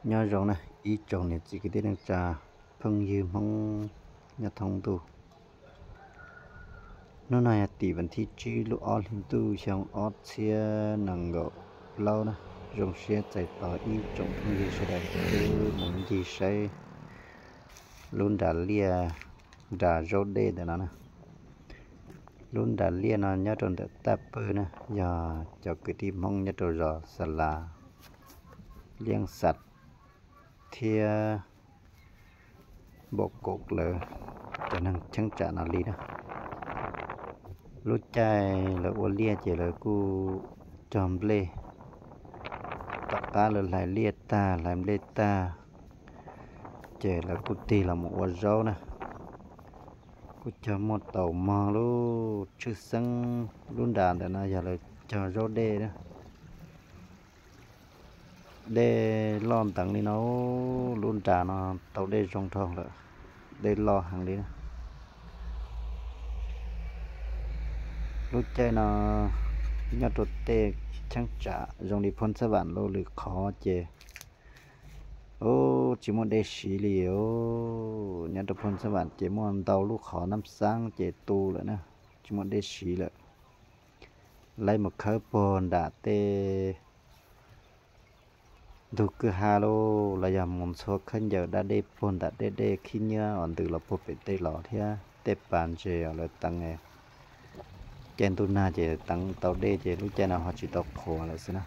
Nyob zoo na ib tsoom niam txiv kwv tij neej tsa phooj ywg Hmoob nyob thoob ntuj. Hnub no yog tim vas thib tsib lub ob hli ntuj xyoo ob txhiab nees nkaum plaub na. Zoo siab txais tos ib tsoom phooj ywg sawv daws wb mus ncig saib lub nras liaj, nras zaub dej ntawm no na. Lub nras liaj no nyob rau ntawm Taj Pwj na, yog cov kwv tij Hmoob nyob rau zos Xa Las, Liab Xas thiab Npaum Kuv lawv cov neeg cheeb tsam no li na. Lub caij lawv ua liaj ces lawv kuj cog nplej, tom qab lawv hlais liaj tag hlais nplej tag ces lawv kuj tig los mus ua zaub na. Kuj cog muaj taus mog lub tshwj xeeb. Lub nras ntawm no yog lawv cog zaub dej na. Dej loj nteev li no, lub nras no tau dej zoo dhau lawm, dej loj heev li na. Lub caij no nyob rau tej cheeb tsam zoo li Phoo Xab Vam lub lwm qhov ces ub tsis muaj dej siv li os. Nyob rau Phoo Xab Vam ces muaj ntau lub qhov Nab Xaab ces tu lawm na, tsis muaj dej siv lawm. Laib mus khawb puag nram tej ntug kwj ha lauj, los yog mus ntxhua khaub ncaws da dej puag nram tej dej khib nyiab uas ntws los puag pem tej los thiab tej pas ntses uas lawv teev, caij ntuj nag ces teev tau dej ces lub caij no ho tsis tau qhuav lawm xwb na.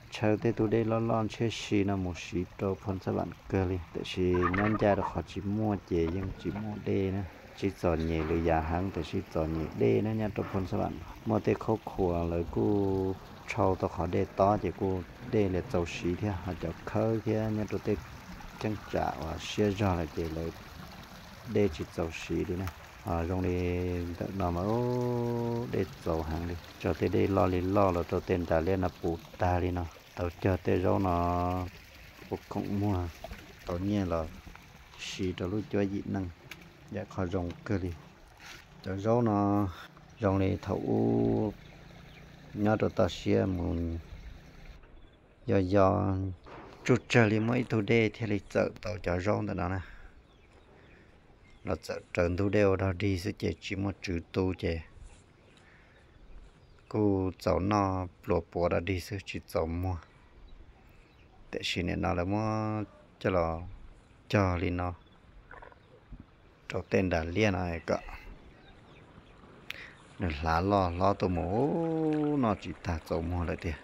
Ntshaw tej tug dej loj loj ntshiab si no mus siv rau Phoo Xab Vam kawg li, tiam sis nyob ncaj rau qhov tsis muaj ces yeej tsis muaj dej na. Tsis txom nyem lwm yam heev tiam sis txom nyem dej na. Nyob rau Phoo Xab Vam muaj tej khub khuam lawv kuj tshau tau qhov dej tob ces kuj dej li txaus siv thiab, ho cov khawb thiab nyob rau tej cheeb tsam uas siab zog lawm ces lawv dej tsis txaus siv li na. Ho zoo li ntawm no mas dej txaus heev li, tso tej dej loj li loj los rau tej nras liaj no puv tag li no. Tau cog tej zaub no puv khoom muag tau nyiaj los siv rau lub cuab yim neej, yam qhov zoo kawg li. Cov zaub no zoo li thaum ub nyob rau toj siab mus yos yos tsuj tsawg li muaj ib tug dej thiaj li txawm tau cov zaub ntawm no na. Los txawm raws ntug dej ua dog dig xwb ces tsis muaj tswv tu ces kuj txaus noj pluas puav dog dig xwb tsis txaus muag. Tiam sis nim no lawv muab coj los cog li no rau tej nras liaj no kom nws hlav loj hlob tuaj mus noj tsis tag txaus muag lawm tiag.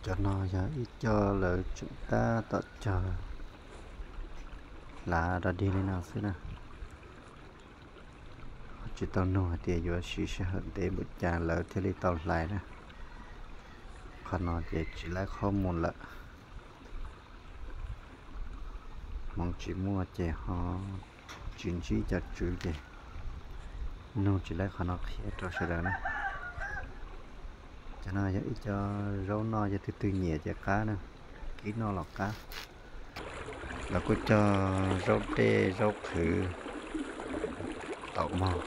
Cov no yog ib co lawv tseem tab tom cog hlav dog dig li no xwb na. Tsis tau nug hais tias yuav siv sij hawm ntev npaum cas lawv thiaj li tau hlais na. Qhov no ces tsis laib qhob mus lawm. Hmoov tsis muaj ces ho tsis ntsib cov tswv ces nug tsis laib qhov no qhia rau sawv daws na. Cov no yog ib co zaub noj, yog twg twg nyiam ces qab na, kib noj los qab. Lawv kuj cog zaub dej zaub qhwv taum mog.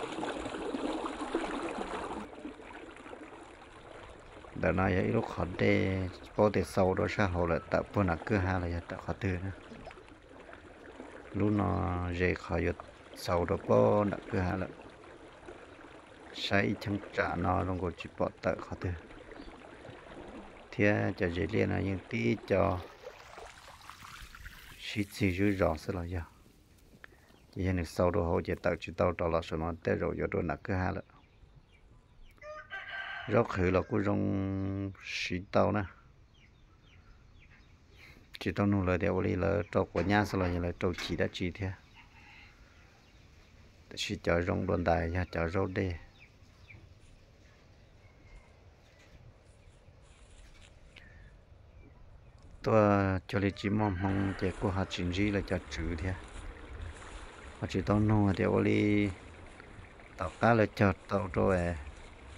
Ntawm no yog ib lub qhov dej, paub tias xau rau sab hauv lawm, tawm puag nram kwj ha los yog tawm qhov twg na. Lub no ze qhov yuav xau rau puag nram kwj ha lawm. Saib ib cheeb tsam no zoo nkaus tsis pom tawm qhov twg, thiab cov zes liaj no yeej tib co sib txig zuj zos xwb los yog. Ces yog nws xau rau hauv ces tawm tsis tau rov los saum no, tej zaum yuav rau nram kwj ha lawm. Zaub qhwv los kuj zoo siv tau na. Tsis tau nug lawv tias ua li lawv rau quav nyab xwb los yog lawv rau chim dab tsi thiab. Tiam sis cov zoo dua ntais yog cov zaub dej. Tuaj cuag li tsis muaj hmoo ces kuj ho tsis ntsib lawv cov tswv thiab. Ho tsis tau nug tias ua li tom qab lawv cog tau rau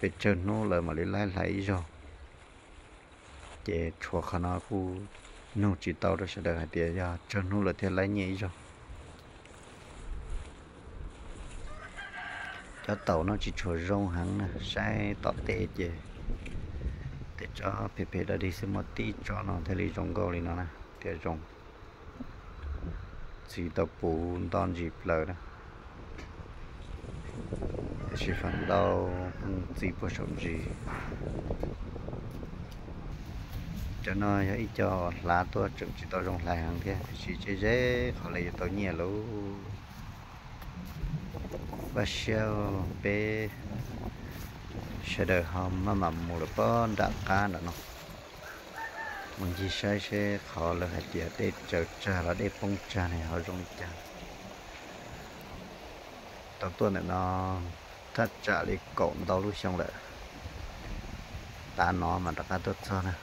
pes tsawg hnub lawv mam li laib hlais ib zaug. Ces tshuav qhov no kuj nug tsis tau rau sawv daws hais tias yog tsawg hnub lawv thiaj laib nyiaj ib zaug. Cov taum no tsis tshua zoo heev na, saib tom tej ces tej tsob phem phem dog dig xwb, muaj tib tsob no thiaj li zoo nkauj li no na, thiaj zoo. Txiv tau puv nto ntsis plaws na, tiam sis feem ntau pheej txi puag saum ntsis. Cov no yog ib co hlav tuaj tseem tsis tau zoo hlais heev thiab, tiam sis tseb zeb qhov li yuav tau nyiaj lauj. Npaj siab peb sawv daws ho maj mam mus lawm pob nram qab nram no, mus ncig saib seb qhov lawv hais tias dej tsaws tsag los dej poob tsag ne ho zoo li cas. Tau tuaj ntawm no thaj tsam li kaum ntau lub xyoo lawm, tav no mas rov qab tuaj txog na.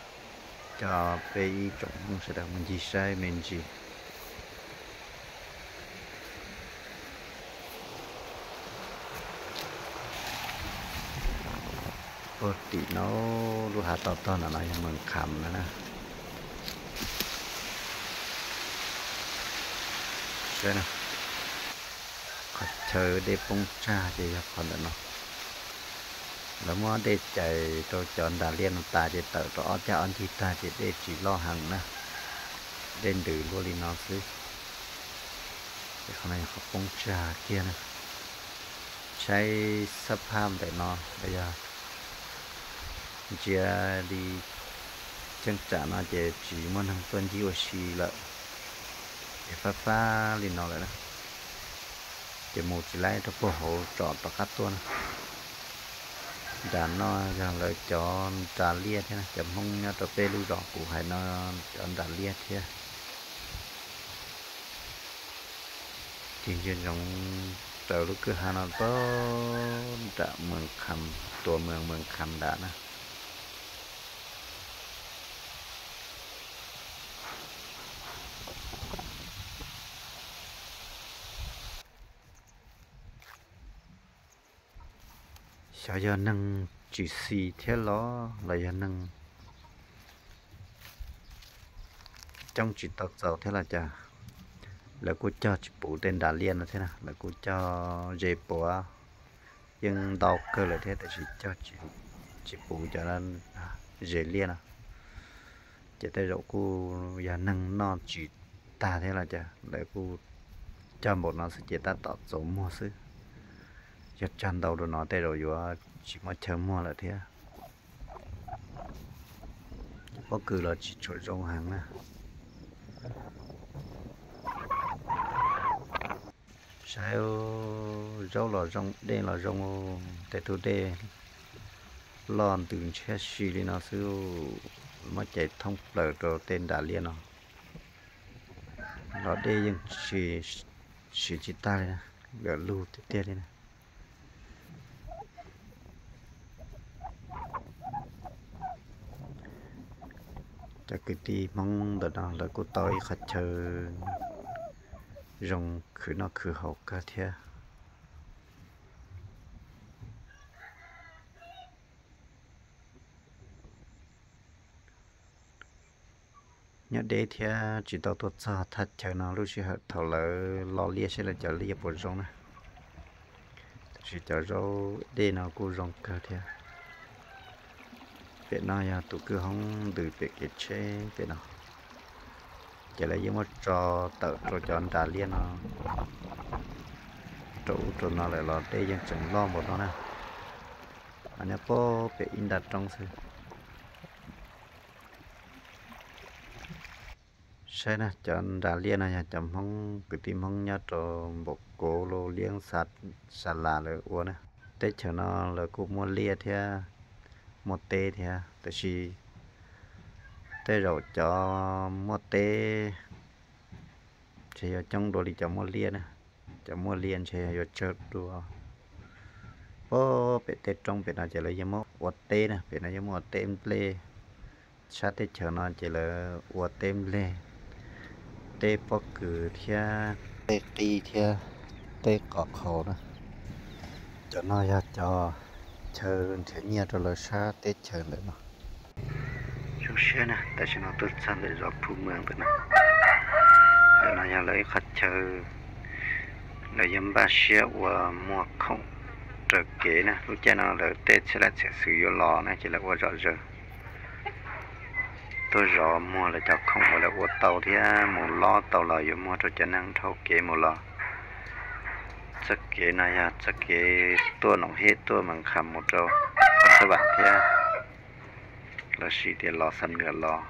Coj peb ib tsoom Hmoob sawv daws mus ncig saib me ntsis. Puag tim no lub hav tau tog ntawm no yog Mees Kham no na. Qhov chaw dej poob tsag ces yog qhov ntawm no. Lawv muab dej cais rau cov nras liaj no tas ces tawm rau ob cag ob ncig tag ces dej tsis loj heev na, dej ntws luaj li no xwb. Ces qhov no yog qhov poob tsag kiag na. Saib xab phaj ntawm no los yog ntsia li cheeb tsam no ces tsis muaj neeg tuaj ncig ua si lawm, ces fab fab li no lawm na. Ces mus tsis laib rau puag hauv tsom rov qab tuaj na. Nram no yog lawv cov nras liaj thiab na, cov Hmoob nyob rau peb lub zos kuv hais no cov nras liaj thiab. Ces ntsia ntsoov raws lub kwj ha no puag nram Mees Kham, tua Mees Kham nram na. Xyov yog neeg tsis xis thiab los los yog neeg coob tsis tau txaus thiab los cas, lawv kuj cog tsis puv tej nras liaj no thiab na, lawv kuj cog ze puav, yeej ntau kawg lawm thiab tab sis cog tsis puv cov ze liaj no. Ces tej zaum kuj yog neeg noj tsis tag thiab los cas, lawv kuj cog npaum no xwb ces tab tom txaus muag xwb. Yog cog ntau dua no tej zaum yuav tsis muaj chaw muag lawm thiab. Pob kws los tsis tshua zoo heev na. Saib, zaub los zoo, dej los zoo, tej tug dej loj ntws ntshiab si li no xwb, muab cais thoob plaws rau tej nras liaj no. Los dej yeej siv tsis tag li, lwm lug tiag tiag li na. Cov kwv tij Hmoob ntawm no lawv kuj tau ib qhov chaw zoo khwv noj khwv haus kawg thiab. Nyob deb thiab tsis tau tuaj txog thaj chaw no lub sij hawm thaum lawv lo liaj seb lawv cov liaj puas zoo na. Tab sis cov zaub dej no kuj zoo kawg thiab. Pem no yog tus kwj hoob ntws pem kev tsheb pem no, ces lawv yeej muab tso tawm rau cov nras liaj no rau ub rau no lawm los dej yeej tseem loj npaum no na. Mas nyob puag pem ib nta roob xwb. Saib na, cov nras liaj no yog cov Hmoob, kwv tij Hmoob nyob rau npaum Kuv Lus, Liab Xas Las lawv ua na. Teb chaws no lawv kuj muaj liaj thiab, muaj teb thiab, tab sis tej zaum cov muaj teb ntshe yuav coob dua li cov muaj liaj na. Cov muaj liaj ntshe yuav tsawg dua. Puag pem tej roob pem no ces lawv yeej muab ua teb na, pem no yeej muab ua teb nplej. Sab teb chaws no ces lawv ua teb nplej, teb pob kws thiab teb qij thiab teb qos qhaus na. Cov no yog cov chaw nrhiav nyiaj rau lawv sab teb chaws ntawm no. Zoo siab na, tam sim no tuaj txog ntawm zos Phu Mws ntawm no. Ntawm no yog lawv ib qhov chaw lawv yuav npaj siab ua muag khoom Raws kev na, lub caij no lawv tej txhiab laj txhiab xwm yuav los na ces lawv ua zom zaws tuaj zov muag lawv cov khoom uas lawv ua tau thiab mus lob tau los yuav muag rau cov neeg dhau kev mus los. Txoj kev no yog txoj kev tuaj Noom Hej tuaj Mees Kham mus rau Phoj Xab Vam thiab los sis tias los Xam Nuam los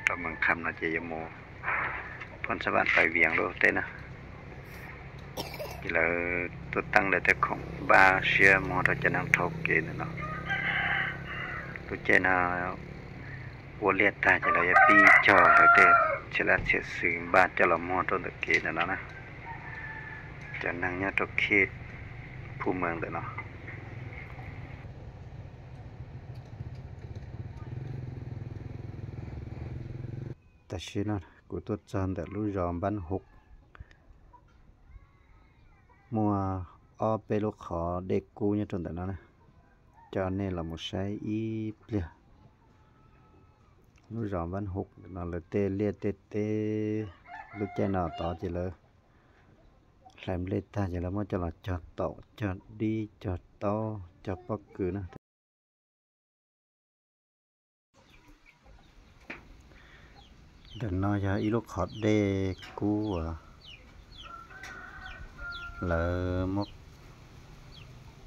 rau Mees Kham no ces yuav mus Phoj Xab Vam Pais Vias lub teb na. Ces lawv tuaj teeb lawv tej khoom npaj siab muag rau cov neeg dhau kev ntawm no. Lub caij no ua liaj tag ces lawv yuav pib cog lawv tej txhiab laj txhiab xwm npaj coj los muag rau ntawm kev ntawm no na. Cov neeg nyob rau khej Phu Mees ntawm no. Tam sim no kuv tuaj txog ntawm lub zos Npab Huv, muaj ob peb lub qhov dej kub nyob rau ntawm no na. Coj nej los mus saib ib pliag. Lub zos Npab Huv no lawv tej liaj tej teb lub caij no tod ces lawv hlais nplej tag ces lawv muab coj los cog taum, cog dib, cog taub, cog pob kws na. Ntawm no yog ib lub qhov dej kub uas lawv muab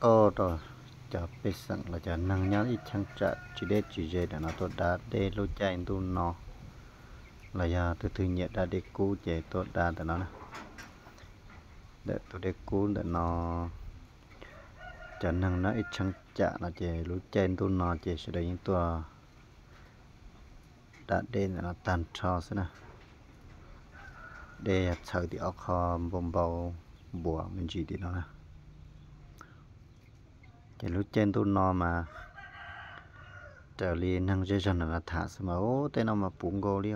tuaj rau cov pej xeem los cov neeg nyob ib cheeb tsam tsis deb tsis ze ntawm no tuaj da dej lub caij ntuj no, los yog tus twg nyiam da dej kub ces tuaj da ntawm no na. Ntawm tus dej kub ntawm no, cov neeg nyob ib cheeb tsam no ces lub caij ntuj no ces sawv daws yeej tuaj da dej ntawm no tag nrho xwb na. Dej yog txhawv tim ob qho npau npau npuas me ntsis tim no na. Ces lub caij ntuj no mas raws li neeg zej zog ntawm no tham xwb mas ub tej no mas puv nkaus li.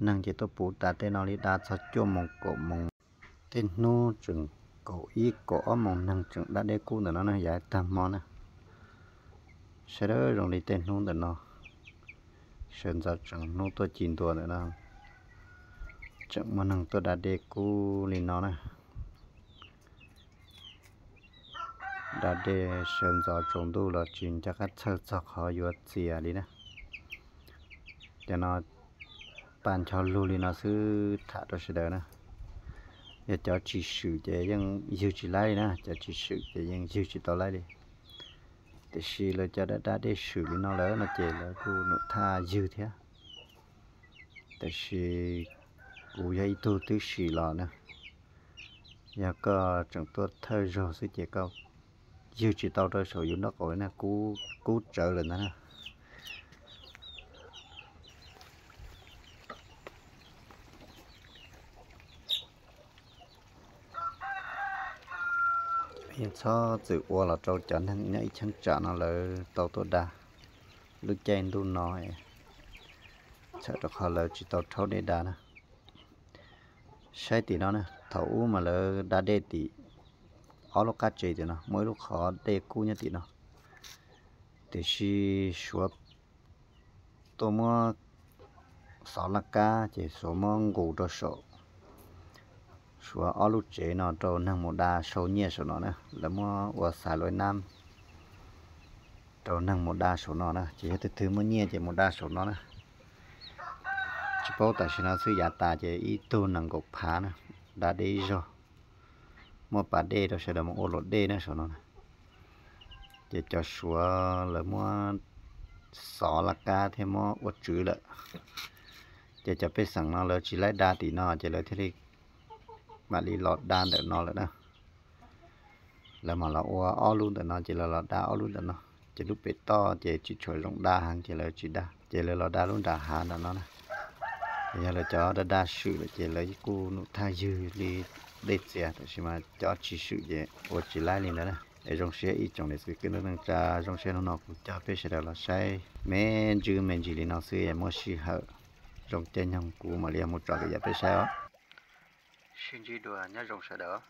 Neeg ces tuaj puv tas tej no li da txog cuaj moos kaum moos. Tej hnub tseem kaum ib kaum ob moos neeg tseem da dej kub ntawm no na, yav tag hmo na. Saib dawb zoo li tej hnub ntawm no, sawv ntxov tseem hnub tuaj ci ntua ntawm no, tseem muaj neeg tuaj da dej kub li no na. Da dej sawv ntxov tsaus ntuj los tsis nco qab txhawj txog qhov yuav txias li na. Cov no pa ncho lug li no xwb tham rau sawv daws na. Yog cov tsis swm ces yeej ywg tsis laib li na, cov tsis swm ces yeej ywg tsis tau laib li. Tiam sis lawv cov da da dej swm li no lawm no ces lawv kuj num thaj ywg thiab. Tiam sis kuv yog ib tug twb sim los na, yog koj tseem tuaj thawj zaug xwb ces koj ywg tsis tau rau saum yus nraub qaum li na, kub tsawv lawm ntag na. Yeej txhob txwm ua los rau cov neeg nyob ib cheeb tsam no lawv tau tuaj da. Lub caij ntuj no txhawm rau qhov lawv tsis tau rhaub dej da na. Saib tim no na, thaum ub mas lawv da dej tim ob lub qab tsev tim no, muaj ib lub qhov dej kub nyob tim no. Tiam sis Suav tuaj muab xov laj kab ces Suav muab nqus rau saum Suav ob lub tsev no rau neeg mus da sau nyiaj saum no na, lawv muab ua xav luaj nab rau neeg mus da saum no na, ces yog tus twg muaj nyiaj ces mus da saum no na. Tsis paub tam sim no xwb yav tas ces ib tug nees nkaum phav na, da dej ib zaug, muaj pas dej rau sawv daws mus ua luam dej na saum no na. Ces cov Suav lawv muab xov laj kab thiab muab ua tswv lawm. Ces cov pej xeem no lawv tsis laib da tim no ces lawv thiaj li mam li los da ntawm no lawm na. Lawv mam los ua ob lub ntawm no ces lawv los da ob lub ntawm no. Ces lub pem toj ces tsis tshua zoo da heev ces lawv tsis da, ces lawv los da lub nram hav ntawm no na. Yog lawv cov da da swm lawm ces lawv kuj num thaj ywg li dej txias, tab sis mas cov tsis swm ces ua tsis laib li ntawd na. Es zoo siab ib tsoom niam txiv kwv tij neej tsa, zoo siab hnub no kuv coj peb sawv daws los saib me ntsis me ntsis li no xwb, muaj sij hawm zoo caij nyoog kuv mam li mus tso rau yav peb saib os. Sib ntsib dua, nyob zoo sawv daws.